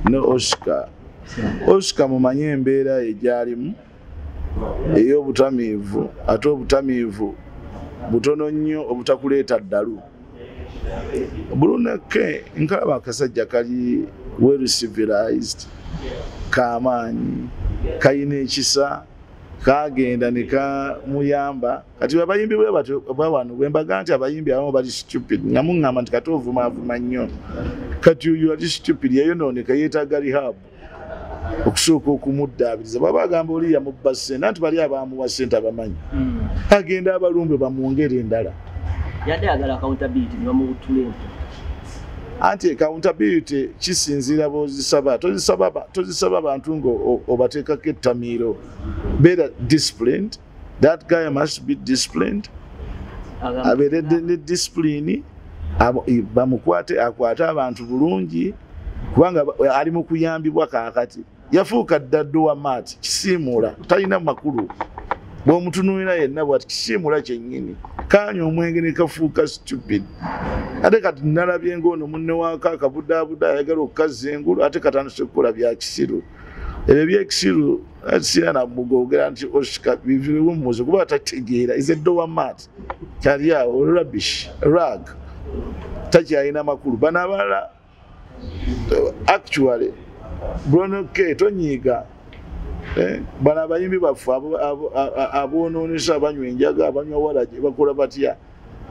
Ne Oscar, Oscar mumanye embeera egyalimu ey'obutamiivu, ate obutamiivu butono nnyo obutakuleeta ddalu. Bruno K nkalaba akasajja kali well civilized, kamaanyi, kayina ekisa, kagenda ne kamuyamba. Kati abayimbi bwe batyo bawano bwe mbaga nti abayimbi abamu bali stupid, nga muŋŋamba nti kati ovumaavuma nnyo. Kati oyo ali stupid, yayonooneka, yeetaaga rehab okusooka okumuddaabiriza. Baba agamba oli yamubba ssente, anti bali abamuwa ssente abamanyi, agenda abalumbe bamwongere endala. Yadde ayagala accountability ne bamuwutula ento. Anti accountability kisinziira bw'ozisaba. Tozisaba bantu nga obateekako ettamiiro. Beera disciplined. That guy must be disciplined. Abeere ne discipline, bamukwate, akwate abantu bulungi, kubanga ali mu kuyambibwa kaakati. Yafuuka dda doormat, kisiimuula, talina makulu. Bw'omutunuulira yenna bw'ati kisiimuula kyennyini. Kanywa omwenge ne kafuuka stupid. Ate kati nalabye ng'ono munne waako akabudaabuda ayagala okukazza engulu, ate katandise kukola bya kisiru. Ebyo ebyekisiru sira namugogera nti Oscar biwummuze kuba tategeera. Is a doormat. Kyali awo rubbish, rag. Takyalina makulu. Bano abalala actually Bruno K tonyiiga. Bano abayimbi baffe aboonoonesa, abanywa enjaga, abanywa waragi, bakola batya?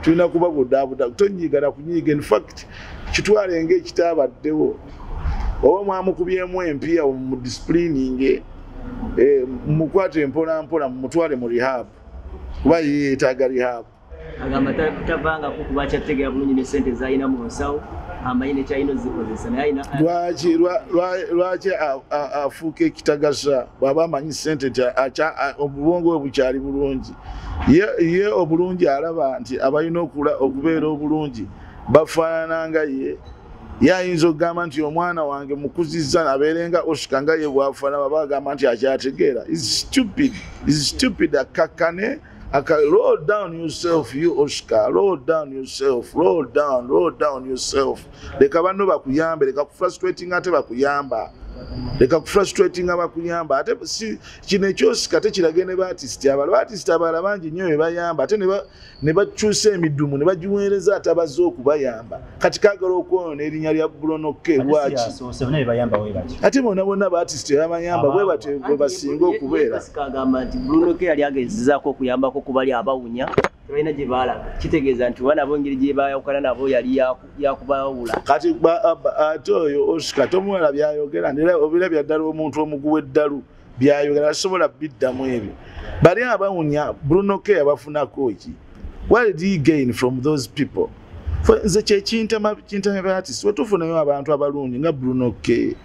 Tulina kubabudaabuda. Tonyiiga na kunyiiga. In fact kitwale ng'ekitabaddewo. Oba mwamukubyemu empiya mu disciplining, mukwate mpola mpola mumutwale mu rehab, kuba yeetaaga rehab. Agamba tavangako kuba akyategeera bulungi ne ssente z'alina mu nsawo, amanyi ne ky'alina ozikozesa, naye alina Lwaki afuuka ekitagasa bw'aba amanyi ssente nti obwongo bwe bukyali bulungi? Ye obulungi alaba nti abalina okubeera obulungi bafaanana nga ye. Ye ayinza okugamba nti omwana wange mukuzizza abeere nga Oscar nga ye bw'afaanana, baba agamba nti akyategeera. Is stupid, is stupid. Akakkane, roll down yourself, you Oscar, roll down yourself, roll down, roll down yourself. Leka banno bakuyambe, leka kufrustrating ate bakuyamba. Leka kufrustrating bakuyamba. Ate si kino ekyosika tekirage ne ba artist abalala. Ba artist abalala bangi nnyo be bayamba, ate ne bakyusa emidumu ne bagiweereza ate abazze okubayamba. Kati kaagala okwonoona erinnya lya Bruno K. Lwaki? Ate bonna bonna ba artist babayamba bwe batyo bwe basinga okubeera. Oscar agamba nti Bruno K yali agezezaako okuyambako ku bali abawunya, tebalina gye baalaga. Kitegeeza nti oba nabo engeri gye baayawukana nabo yali yakubawula. Kati ate oyo Oscar tomuwala byayogera, era obirabya ddala omuntu omuguwa eddalu byayogera asobola biddamu ebyo. Bali abawunya Bruno K abafunako ki? What did he gain from those people? Nze kyekintama kintamya artist, wetufunayo abantu abalungi nga Bruno K.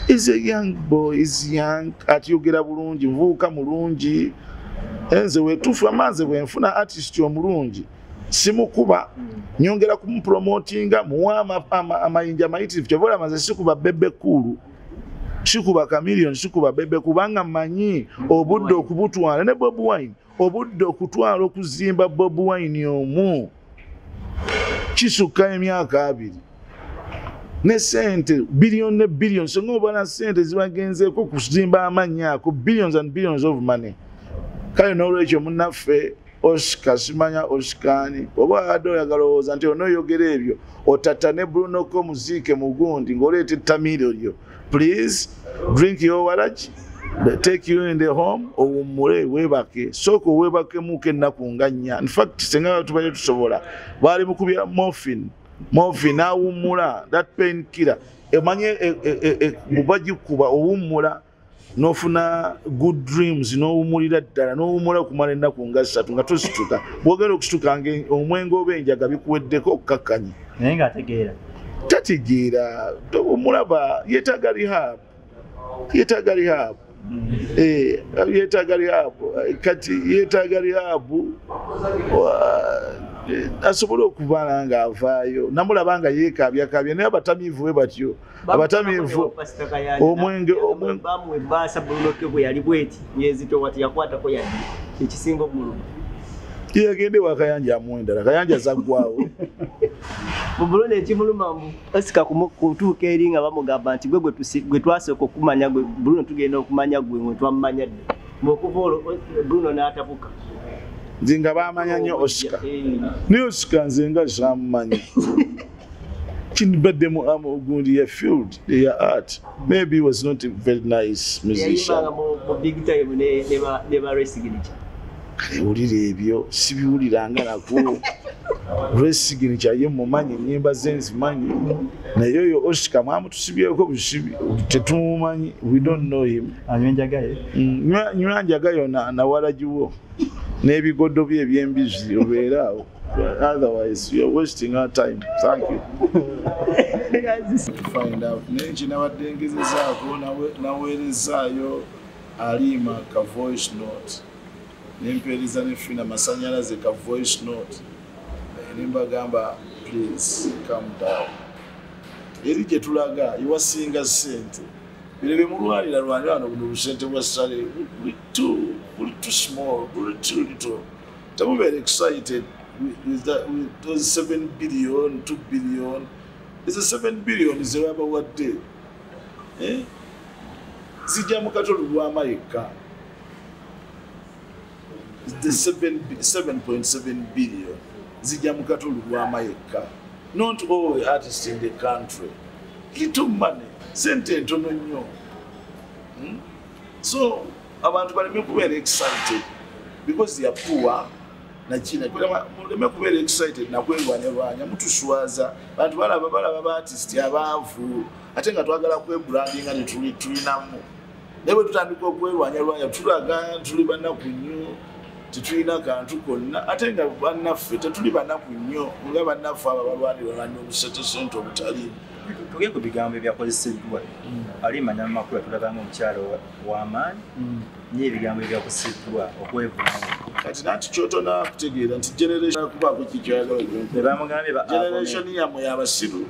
Is a young boy, is young, atuyogera bulungi, muvubuka mulungi. Nze wetufu amanze bwe nfuna artist omulungi simukuba, nyongera kumupromotinga, muwa amayinja amayitirivu. Kyova olaba nze sikuba Bebe Cool, sikuba Chameleone, sikuba Bebe, kubanga mmanyi obudde okubutwala ne Bobi Wine, obudde okutwala okuzimba Bobi Wine omu kisukka emyaka 2 ne sente billion ne billion. Singa obala sente zibagenzeeko kuzimba amannya ako, billions and billions of money. Kale n'olwekyo munnaffe Oscar, simanya Oscar-ni, oba adde oyagala olowooza nti onooyogera ebyo otatta ne Bruno K muziike mugundi ng'oleeta ettamiiro lyo. Please drink your waragi, take you in the home, owummule weebake. Sooka oweebakemuko ennaku nga 4. In fact singa tubadde tusobola baali mukubya morphine, morphine awummula, that pain killer. Emanye bw'agikuba owummula n'ofuna good dreams, n'owummulira ddala, n'owummula okumala ennaku nga 3 nga tosituka. Bw'ogenda okusituka nga omwenge oba enjaga bikuweddeko okukkakkanya. Naye ng'ategeera. Tategeera, omulaba yeetaaga rehab, yeetaaga rehab. Yeetaaga rehab. Kati yeetaaga rehab asobole okubaana ng'avaayo. Namulaba nga yeekaabyakaabya, naye abatamiivu bwe batyo. Abatamiivu omwenge bamuwa ebbaasa Bruno K bwe yali bweti ng'ezitowa teyakwatako yadde, ekisinga omuluma. Yagende wa Kayanja amuwa endala, Kayanja zaggwawo. Bruno ekimuluma mbu Oscar kutuuka eri nga bamugamba nti gwe twasooka okumanya gwe Bruno tugenda okumanya gwe mwe twamumanya dda. Okuva olwo Bruno n'atabuka. Nze nga baamanya nnyo Oscar. Naye Oscar nze nga saamumanya. Kinibadde mu gundi ya field ya art. Maybe he was not a very nice musician. Yayimbanga mu big time ne ba Ray Signature. Kale wulira ebyo sibiwuliranga nako. Ray Signature ye mumanyi, ennyimba ze nzimanyi. Naye oyo Oscar mwamutusibyeko busibi, tetumumanyi, we don't know him. Anywa enjaga ye? Nywa njaga yo na walagiwo. N'ebigodo bye eby'embizi obeera awo. Otherwise, you're wasting our time. Thank you. To find out. Naye kinabadde ngezezaako naweerezaayo Alima ka voice note. Nempeereza ne Fina Masanyalaze ka voice note. Ne mbagamba please calm down. Eri gye tulaga iwasinga ssente. Bino bye mulwalira lwanira wano buno busente bwa ssale buli too small, buli too little. Temubeera excited with those 7 billion, 2 billion. It's a 7 billion ze babawadde. Zijja mu katolu lwama yekka. The 7.7 billion zijja mu katolu lwama yekka. Not all the artists in the country. Little money. Sente ntono nnyo. So abantu baleme kubeera excited because they are poor. Muleme kubeera excited nakwerwanyalwanya mutuswaza. Abantu balaba ba artist abaavu ate nga twagala kwebrandinga ne tulinamu. Naye bwe tutandika okwerwanyalwanya tulaga tuli banaku nnyo, tetulina kantu konna ate nga bannaffe tetuli banaku nnyo nga bannaffe abo abalwanirwanya obusente obutaliimu. Tugende ku bigambo ebyakozeseddwa. Alima n'amakulu tulabanga omukyalo w'amaanyi nye ebigambo ebyakozeseddwa okwevunamu. Kati nanti kyotona kutegeera nti generation kubaako kikyoyagala bamugambye generation yammwe y'abasiru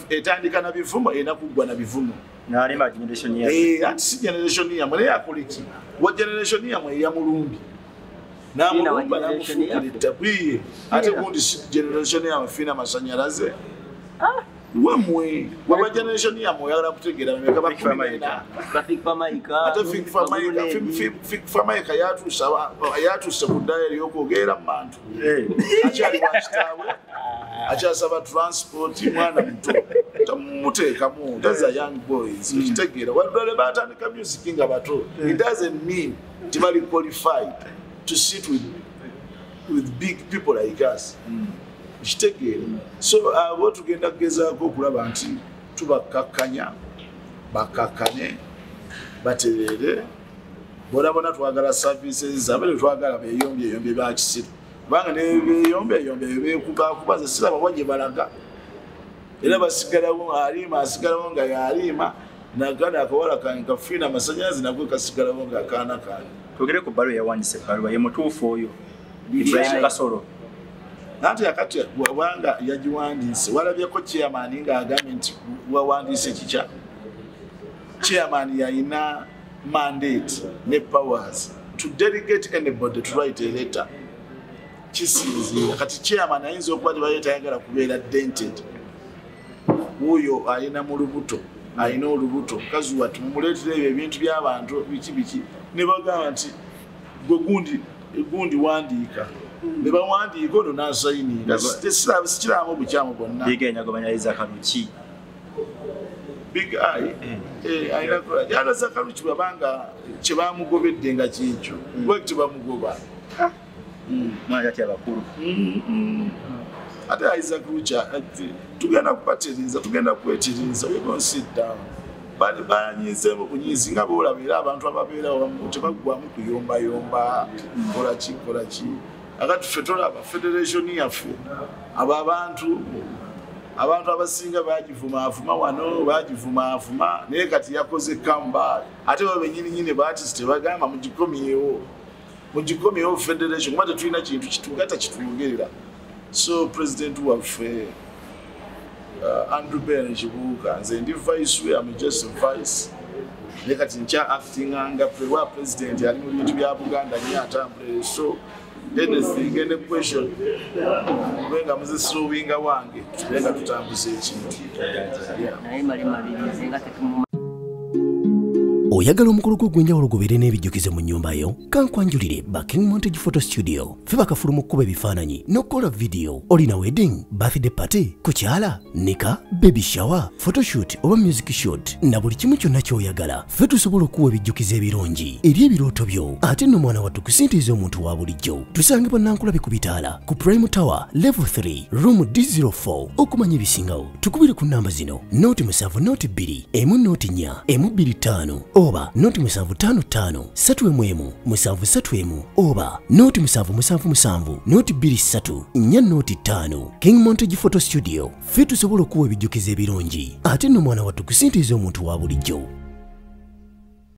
etandika na bivumo erina kuggwa na bivumo. N'alima generation yammwe. Anti si generation yammwe naye akola ki? Wa generation yammwe eyamulumbi. N'amulumba n'amufuukira ettabwiye. Ate gundi si generation yammwe Fina Masanyalaze. Wamwe waba generation yammwe oyagala kutegeera bameka bakumena. Ate Fik Fameica yatuuse ku ddaala ery'okwogera mu bantu. Akyali wa kitaawe, akyasaba transport, mwana muto. Temumuteekamu, those are young boys. Okitegeera wadde batandika music nga bato. It doesn't mean tebali qualified to sit with big people like us. Kitegeera. So abo tugenda kugezaako okulaba nti tubakkakkanya, bakkakkane, batereere. Bona twagala services zaabwe, twagala beeyombyeyombye ba kisiru. Kubanga ne beeyombyeyombye beekubakubaza siraba wa gye balaga. Era basigalawo Alima asigalawo nga y'Alima, nagana akawala kange ka Fina Masanyalaze nako kasigalawo nga akaana kange. Twogere ku bbaluwa yawandiise ebbaluwa ye mutuufu oyo Ibrahim Kasolo. Nanti yakati wabanga yagiwandiise walabyeko chairman ng'agambye nti wawandiise kikya. Chairman yalina mandate ne powers to delegate anybody to write a letter. Kisinziira kati chairman ayinza okuba tebaye tayagala kubeera dented. Wuuyo alina mu lubuto, alina olubuto mukazi wattu mumuleetera ebyo ebintu by'abantu biki biki ne bagamba nti gwe gundi wandiika. Ne bawandiika ono n'asayininga. Sikiramu obukyamu bwonna. Big Eye nyagobanya Isaac Ruki. Big Eye alina kola. Yala Isaac Ruki bw'abanga kye bamugobedde nga kyekyo. Lwaki tebamugoba? Mwana ati abakulu. Ate Isaac Ruki tugenda kubatereeza, tugenda kwetereeza. We gonna sit down. Banyizeemu bunyizi nga bw'olaba era abantu ababeerawo tebaggwamu kuyombayomba kola ki kola ki. Akati ffe tolaba federation yaffe abo abantu abasinga bagivumaavuma wano bagivumaavuma naye kati yakoze comeback. Ate bo bennyini nnyini ba artist tebagamba mugikomyewo mugikomyewo federation kuba tetulina kintu kitugata kitwongerera. So president waffe Andrew Ben Kibuuka nze ndi vice we, I'm just vice. Naye kati nkya acting nga wa president ali mu bintu bya Buganda nnyo atambula. So Anything, any question, mube nga muzisuluwinga wange, tube nga tutambuza ekintu. Naye mali mabirizi nga tetumu. Oyagala omukolo gwo ogw'enjawulo gubeere n'ebijjukizo mu nnyumba yo? Kankwanjulire ba King Montage Photo Studio. Ffe bakafulu mu kkuba ebifaananyi n'okukola vidiyo. Olina wedding, birthday party, kukyala, nika, baby shower, photoshoot oba music shoot na buli kimu kyonna ky'oyagala. Ffe tusobola okuwa ebijjukizo ebirungi eri ebirooto byo. Ate nno mwana wattu ku ssente ez'omuntu wa bulijjo. Tusangibwa Nankulabi ku bitaala ku Prime Tower Level 3 Room D04. Okumanya ebisingawo tukubire ku namba zino: 0 7 02 1 04 125 oba 0755 3 1 7 3 oba 0777 023 405. King Montage Photo Studio, ffe tusobola okuwa ebijjukizo ebirungi ate nno mwana wattu ku ssente ez'omuntu wa bulijjo.